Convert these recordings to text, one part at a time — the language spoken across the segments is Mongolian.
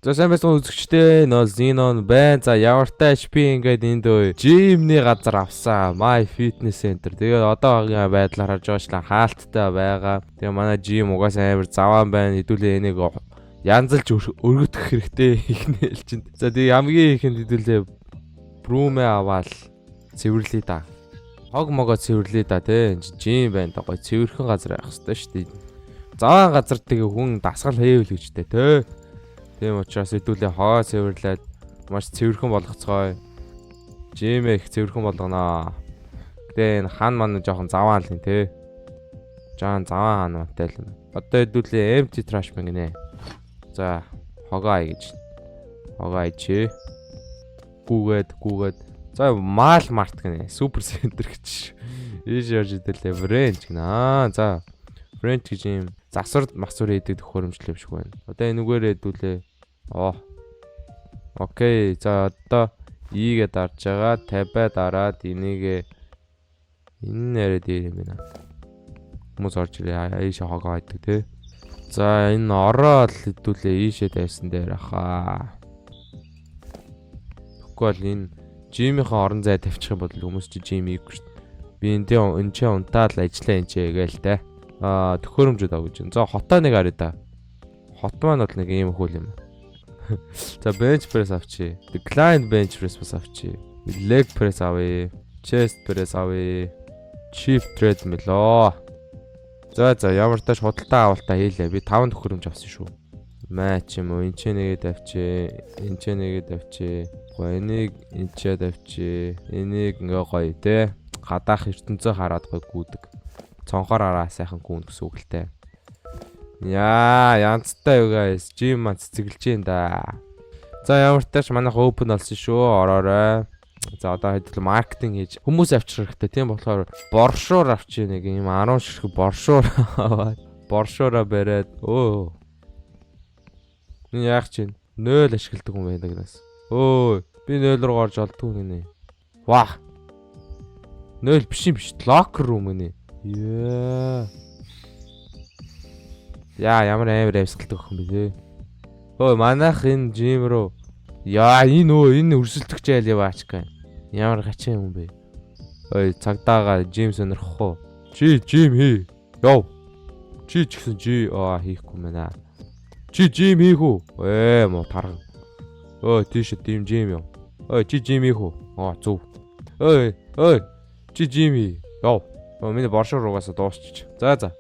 За, сайн байсан үзэгчдээ, нөө Xenon байна. За, ямартай ч би ингээд энд gym-ний газар авсан. My Fitness Center. Тэгээд одоогийн байдлаар харж байгаачлан хаалттай байгаа. Тэгээ манай gym угаасаа амар заваан байна. Хэдүүлээ энийг янзалж өргөтгөх хэрэгтэй ихнэ ээлжинд. За, тэгээ хамгийн ихэнд хэдүүлээ broom ээ аваад цэвэрлэе да. Хог могоо цэвэрлэе да, тий. Gym байна да, гоё цэвэрхэн газар байх хэрэгтэй шүү дээ. Заваан газар тэгээ хүн дасгал хийвэл гэжтэй, тий. Тийм учраас хэдүүлээ хоо цэвэрлээд маш цэвэрхэн болгоцгоё. Gym ээ их цэвэрхэн болгоноо. Гэтэ энэ хан маань жоохон заваан л юм, те. Жаан заваан хан мантай л юм. Одоо хэдүүлээ empty trash bin гинэ. За, хогоо ай гэж. Хогоо айчи. Гүгээд гүгээд. За, Mall Mart гинэ. Super Center гэж. Ийш явж идэлээ French гинэ. Аа, за. French гэж юм засвар масвар хийдэг төхөөрөмжлөв шиг байна. Одоо энэгээр хэдүүлээ. Оо. Okay. За, одоо ийгээ дарж байгаа. 50 дараад энийг энэ нэрээ дээр юм байна. Хүмүүс орж ирээ. Ийшээ хогоо хайдаг, тий. За, энэ ороо л хэдүүлээ ийшээ тавьсан дээр хаа. Тэгэхгүй бол энэ gym ийнхээ орон зай тавьчих юм бол хүмүүс чи gym хийхгүй шүү дээ. Би энэ энэ ч унтаал ажиллаа энэ ч гээл те. Аа, төхөөрөмжүүд ав гэж. За, хотоо нэг харъя да. Хот маань бол нэг ийм хөл юм. За, bench press авчи. Decline bench press бас авчи. Leg press авъя. Chest press авъя. Cheap treadmill оо. За, ямар тааш худалдаа авалтаа хийлээ. Би 5 төхөөрөмж авсан шүү. Мач юм уу? Энд ч нэгээд авчи. Энд ч нэгээд авчи. Гоё, энийг энд ч авчи. Энийг ингээ гоё, те. Гадаах ертөнцөө хараад гоё гүдэг. Цонхоор хараа сайхан гүн гэсэн үг л те. Яа, янзтай юу guys. Gym маань цэцэглэж юм да. За, ямар тааш манайх open болсон шүү. Ороорой. За, одоо хэдэл маркетинг хийж хүмүүс авчрах хэрэгтэй. Тийм болохоор боршуур авчи, нэг юм 10 ширхэг боршуур аваад боршуураа бариад өө. Энэ яах чинь? 0 ашигладаг юм байдаг нас. Өө, би 0 руу орж олдгүй гинэ. Ваа. 0 биш юм биш. Locker room гинэ. Яа. Яа, ямар амар амьсгалдаг охин бэ, те. Өө, манайх энэ gym руу. Яа, энэ өө энэ өрсөлдөгч айл яваач гэх. Ямар гачин юм бэ? Ой, цагдаага gym сонирхох уу? Чи gym хий. Яв. Чи ч гэсэн жи аа хийхгүй мэнэ. Чи gym хийх үү? Ээ, мо тарган. Ой, тийш тийм gym яв. Ой, чи gym хийх үү? Аа, зөв. Ой, ой. Чи gym хий. Яв. Өө, миний боршоор угаасаа дуусчих. За.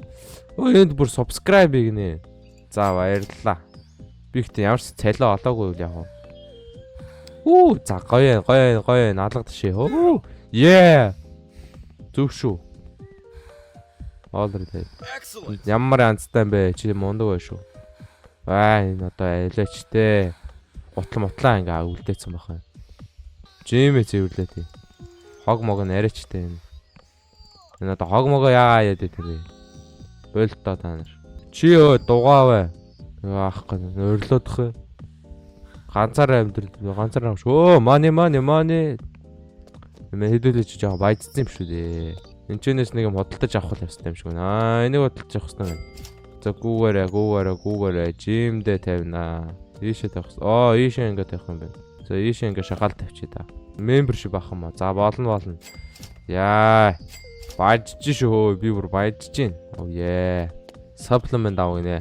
Ой, энд бүр subscribe гинэ. За, баярлалаа. Би ихтэй ямар ч цалио олоогүй юу яг вэ? Үү, за, гоё гоё гоё, наалга тишээ. Хөө. Yeah. Зөв шүү. Already. Excellent. Ямар янзтай юм бэ? Чи мундаг бай шүү. Аа, энэ одоо алиач те. Гутал мутлаа ингээ үлдээсэн байх юм. Gym ээ цэвэрлээ тий. Хог мог нь арайч те энэ. Энэ одоо хог могоо яагаа яад вэ? Болтоо та нар. Чи өө дугаавэ. Аахгүй ойрлоодох юм. Ганцаараа амьдрал ганцаараа шүү. Өө, money, money, money. Мэ хэдүүлээ чи жоо баяжсан юм шүү дээ. Энд чэнэс нэг юм худалдаж авах юм шиг байна. Аа, энийг худалдаж авах хэрэгтэй байна. За, гүүгээрээ, гүүгээрээ, гүүгээрээ gym дээ тавина. Ийшээ тавих. Аа, ийшээ ингэ тавих юм байна. За, ийшээ ингэ шагаал тавьчих та. Membership авах юм аа. За, болно, болно. Яа. Баяжж шүү. Би бүр баяжж гин. Oh yeah. Supplement авах гинэ.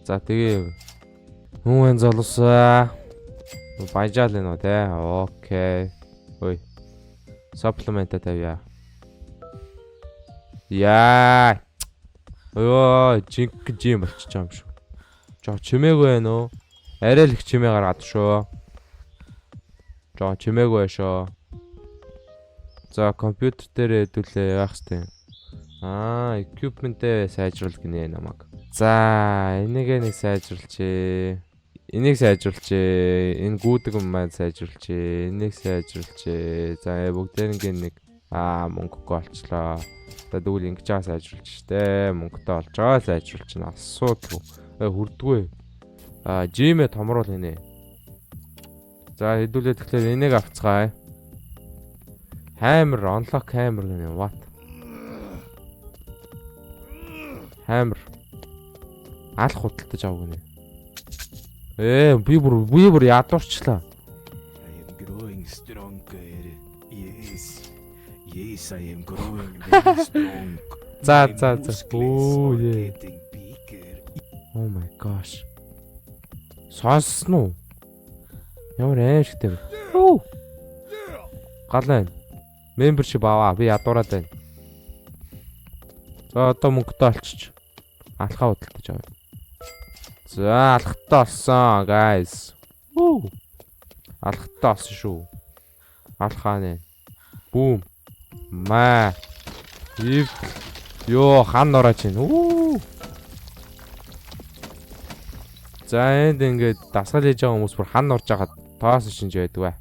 За, тэгээ хүн залуусаа. Баяжаал энэ үү те. Okay. Ой. Supplement тавья. Яа. Ой, жинк gym болчихж байгаа юм шүү. Жоо чимээгүй байна уу? Арай л их чимээ гаргаад шүү. Жоо чимээгүй шүү. За, компьютер дээр хэдүүлээ яах хэвтэй. Аа, equipment-ээ сайжруул гинэ намайг. За, энийг нэг сайжруулчээ. Энийг сайжруулчээ. Энэ гүдэг юм маань сайжруулчээ. Энийг сайжруулчээ. За, бүгдээрнгийн нэг аа мөнгөгүй болчлоо. За, тэгвэл ингэж байгаа сайжруулж штэ. Мөнгөтэй болж байгаа л сайжруулчихна. Асуудалгүй. Э, хүрдгүй. Аа, gym ээ томруул гинэ. За, хэдүүлээ тэгэхээр энийг авцгаая. Hammer, unlock hammer гинэ. What? Hammer. Алх худалдаж ав гинэ. Би бүр ядуурчлаа. I am growing stronger. Yes. Yes, I am growing very strong. За My за за. muscles Оо are yeah. getting bigger. Oh my gosh. Сонссон уу? Ямар аимшигтэй бэ? Оо. Гал байна. Membership аваа. Би ядуураад байна. За, одоо мөнгөтэй олчиж. Алхаа худалдаж авъя. За, алхтаа олсон, guys. Уу. Алхтаа олсон шүү. Алхаа нэ. Бүүм. Маа. Ив. Йоо, хан орооч байна. Үү. За, энд ингээд дасгал хийж байгаа хүмүүс бүр хан орж байгаад тоос шинж байдаг бай.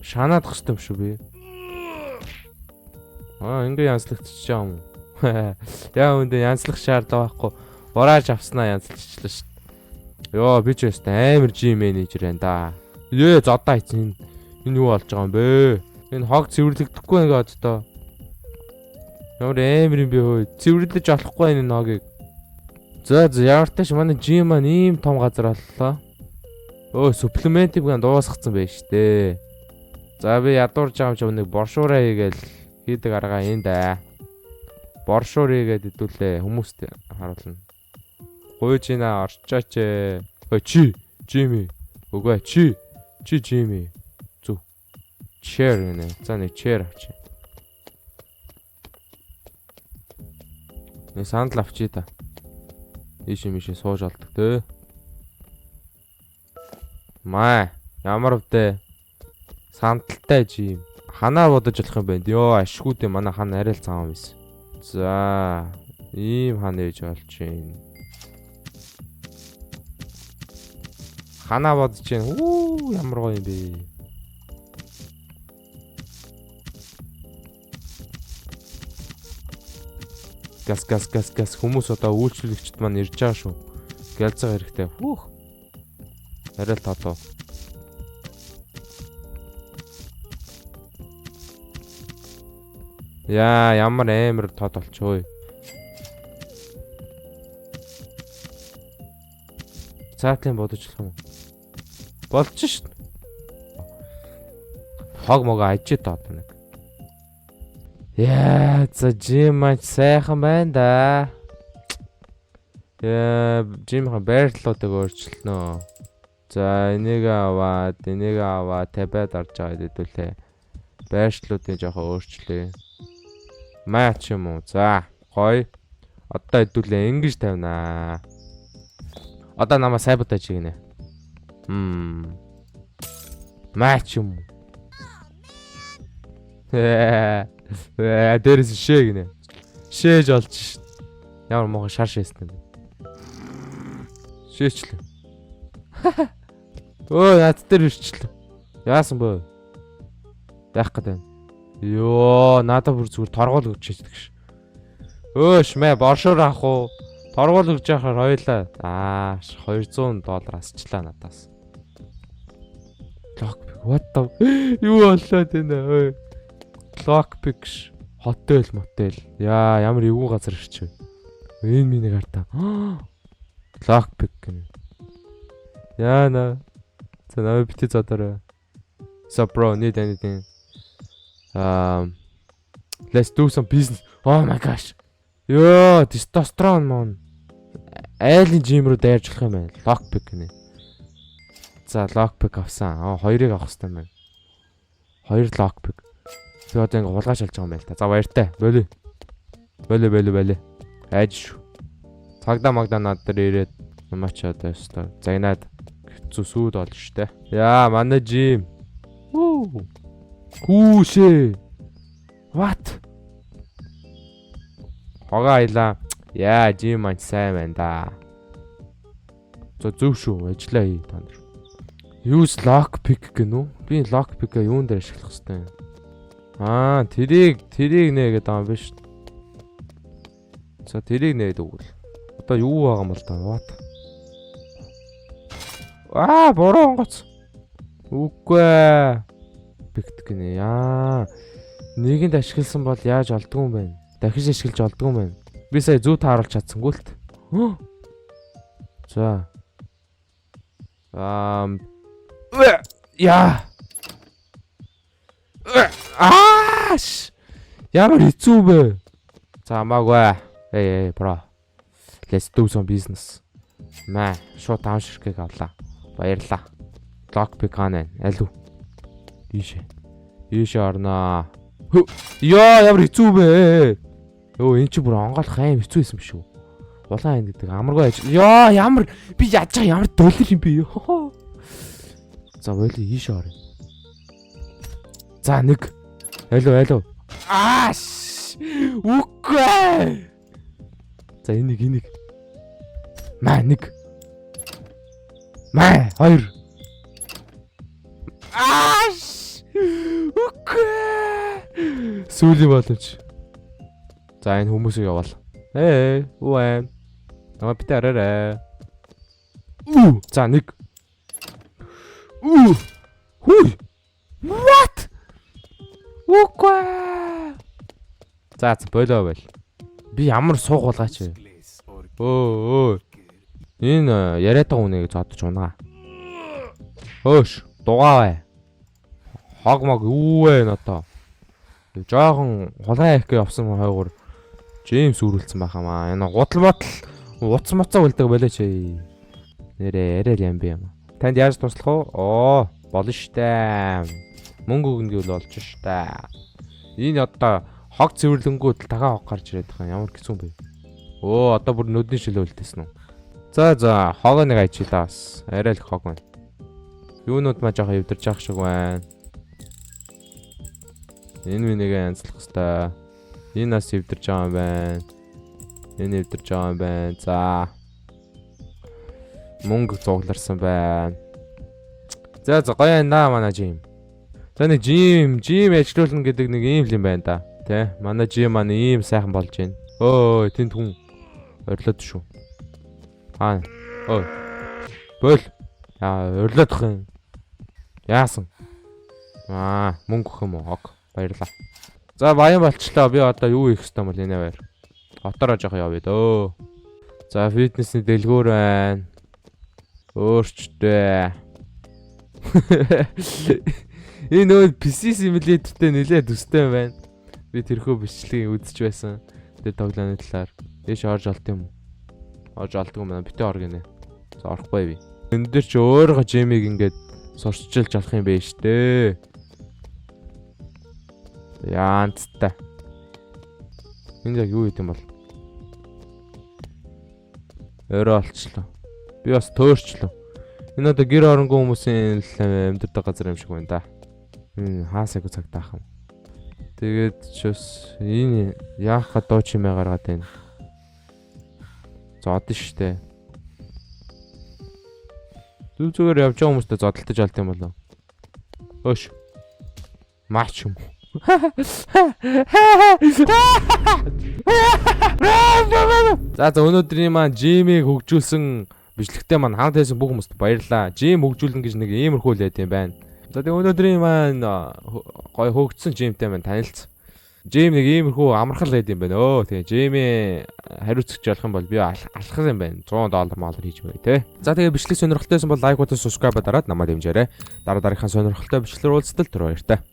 Шанаадах хэрэгтэй юм шүү би. Аа, ингээ янзлагдчихж байгаа юм уу? Яа, үндэ янзлах шаардлага байхгүй. Бурааж авснаа янзлчихлаа шүү. Йоо, би ч өстэй амар gym manager байна да. Ее, зодоо хийцэн. Энэ юу болж байгаа юм бэ? Энэ хог цэвэрлэгдэхгүй ингээ одоо. Ямар амар юм бэ хөө. Цэвэрлэж болохгүй энэ хогийг. За за, ямар ч тааш манай gym маань ийм том газар боллоо. Өө, supplement ийг дуусгацсан байж тээ. За, би ядуурж байгаа юм чи нэг боршуураа хийгээл хийдэг арга энд аа. Боршуур хийгээд идүүлээ, хүмүүст харуулна. Гуйж ийна, орчооч ээ. Ой, чи Жими. Үгүй, чи чи Жими. Зү. Chair гэнэ. За, нэг chair авчи. Нэг сандал авчи та. Ийш юм сууж олдог те. Маа, ямар вдэ? Сандалтай gym. Ханаа бодож болох юм байна. Йоо, ашгүй дээ, манай хан арай л цагаан байсан. За, ийм хан ээж болж байна. Ханаа бодож байна. Үү, ямар гоё юм бэ. Газ газ газ газ, хүмүүс одоо үйлчлүүлэгчд маань ирж байгаа шүү. Гялцгаа хэрэгтэй. Хүүх. Арай л тодоо. Яа, ямар амар тод болчихоо. Цаатлын бодож болох юм уу? Болж шít. Хог мого ажиж та одоо нэг. Яа, за, gym маань сайхан байна да. Яа, gym ийн байрлалуудыг өөрчилнө. За, энийг аваад, энийг аваад 50-аад орж байгаа хэдүүлээ. Байршлуудыг жоохон өөрчлөе. Маач юм уу? За, гоё. Одоо хэдүүлээ ингэж тавина. Одоо намаа sabotage гинэ. Маач юм уу? Ээ, дээрээс шээ гинэ. Шээж олж ш. Ямар муухай шар шээсэн юм бэ? Шээчлээ. Өө, над дээр ирчлээ. Яасан бөө? Яах гээд байна? Йоо, надад бүр зүгээр торгоол өгч шээдэг ш. Өө, шмэ, боршуур авах уу? Торгоол өгч яхаар хоёлаа. Аа, 200 доллар асчлаа надаас. Lockpick. What the? Юу боллоо тэнэ? Ой. Lockpick ш. Хотел мотел. Яа, ямар эвгүй газар ирчихв. Энэ миний гартаа. Lockpick гэнэ. Яана. За, намайг бити зодорой. So bro, need anything? Let's do some business. Oh my gosh. Йоо, тестостерон мон. Айлын gym рүү дайрч болох юм байна. Lockpick гэнэ. За, lockpick авсан. Аа, хоёрыг авах хэрэгтэй юм байна. Хоёр lockpick. Тэгээ одоо ингээ хулгай шалж байгаа юм байна л та. За, баяртай. Болио. Болио, болио, болио. Айж шүү. Цагдаа магдаа над дээр ирээд намаач одоо өстой. Загнаад хэцүү сүйд олж штэ. Яа, манай gym. Үү. Хүүшээ. What? Хогоо аялаа. Яа, gym маань сайн байна да. За, зөв шүү. Ажиллаа хий та нар. Use lock pick гэнэ үү? Би lock pick-а юун дээр ашиглах хэвтэй юм? Аа, тэрийг нэ гэдэг юм биш. За, тэрийг нээд өгвөл. Одоо юу байгаа юм бол та? What? Аа, буруу онгоц. Үгүй ээ. Pick гинэ. Яа. Нэгэнд ашигласан бол яаж олдгүй юм бэ? Дахиж ашиглаж олдгүй юм байна. Би сая зөв тааруулж чадсангүй л т. За. Яа. Аа! Ямар хэцүү бэ? За, хамаагүй. Hey, hey, bro. Let's do some business. Мә, шууд таамширхийг авлаа. Баярлаа. Lockpick хаана вэ? Аль үү? Ийшээ. Ийшээ орноо. Хөө. Яа, ямар хэцүү бэ? Өө, эн чи бүр онгойлох аим хэцүү байсан биш үү? Улаан айн гэдэг амаргүй ажил. Яа, ямар би яаж байгаа, ямар доллар юм бэ? Ёо. За, боли, ийшээ орё. За, нэг. Алуу, алуу. Аа. Үгүй. За, энийг, энийг. Маа, нэг. Маа, хоёр. Аа. Үгүй. Сүүлийн боломж. За, энэ хүмүүсийг яваал. Ээ, үү ээ. Намаа битээ араарай. Үу, за, нэг. Үу. Хүй. What? Үгүй. За за, болоо бол. Би ямар сууг болгаач вэ? Useless or Өө өө. Энэ яриад байгаа хүнийг зодож унаа. Хөөш, дугаа бай. Хог мог юу вэ надаа? Жохон хулгай хийх гэж явсан хойгуур Джеймс үрүүлсэн байх юмаа. Энэ гутал ботл утас муцаа үлдэг болооч. Нэрээ арай л юм бэ юм. Танд яаж туслах вэ? Оо, болно штэ. Мөнгө өгнө гэвэл болж штэ. Энэ одоо хог цэвэрлэнгүүд л дахиад хог гарч ирээд байгаа юм. Ямар хэцүү юм бэ? Өө, одоо бүр нүдний шилээ үлдээсэн үү? За за, хогоо нэг ажиглаа бас. Арай л хог байна. Юунууд маа жоохон эвдэрч явах шиг байна. Энэ минийгээ янзлах хэвээр. Энэ нас эвдэрч байгаа юм байна. Энэ эвдэрч байгаа юм байна. За. Мөнгө цугларсан байна. За за, гоё байна манай gym. За, нэг gym ажиллуулна гэдэг нэг ийм л юм байна да. Тэ? Манай gym маань ийм сайхан болж байна. Өө, тэнд хүн орилоод шүү. Аа. Өө. Бөл. Яа, орилоодох юм. Яасан? Аа, мөнгө өгөх юм уу? Ok, баярлаа. За, баян болчлоо. Би одоо юу хийх ёстой юм бол энэ байр. Хотоороо жоох явъя дөө. За, фитнесний дэлгүүр байна. Өөрчтэй. Энэ нөө PC simulator-тэй нэлээд төстэй байна. Би тэрхүү бичлэгийг үзэж байсан. Тэр тоглооны талаар. Ээш орж олт юм уу? Орж олдгүй юм байна. Битээ ор гинэ. За, орохгүй би. Энэ дээр чи өөрийнхөө gym-ийг ингээд сурчилж болох юм байна штэ. Яанцтай. Энэ яг юу хийх юм бол? Өөрөө олчлоо. Би бас төөрчлөө. Энэ одоо гэр оронгүй хүмүүсийн л амьдардаг газар юм шиг байна да. Энэ хаасаагүй цагтаах юм. Тэгээд ч бас энэ яах га дуу чимээ гаргаад байна. Зодон штэ. Зүг зүгээр явж байгаа хүмүүстэй зодтолтож алт юм болов. Өөш. Мач юм. За за, өнөөдрийн маань gym-ийг хөгжүүлсэн бичлэгтэй маань хамт байсан бүх хүмүүст баярлалаа. Gym хөгжүүлнэ гэж нэг иймэрхүү л байт юм байна. За, тэгээ өнөөдрийн маань гоё хөгжсөн gym-тэй маань танилцсан. Gym нэг иймэрхүү амархан л байт юм байна. Өө, тэгээ gym-ийн хариуцагч болох юм бол би алхах юм байна. 100 доллар маалар хийж мэй те. За, тэгээ бичлэг сонирхолтой байсан бол like болон subscribe дараад намайг дэмжээрэй. Дараа дараагийнхаа сонирхолтой бичлэгээр уулзтал түр баяртай.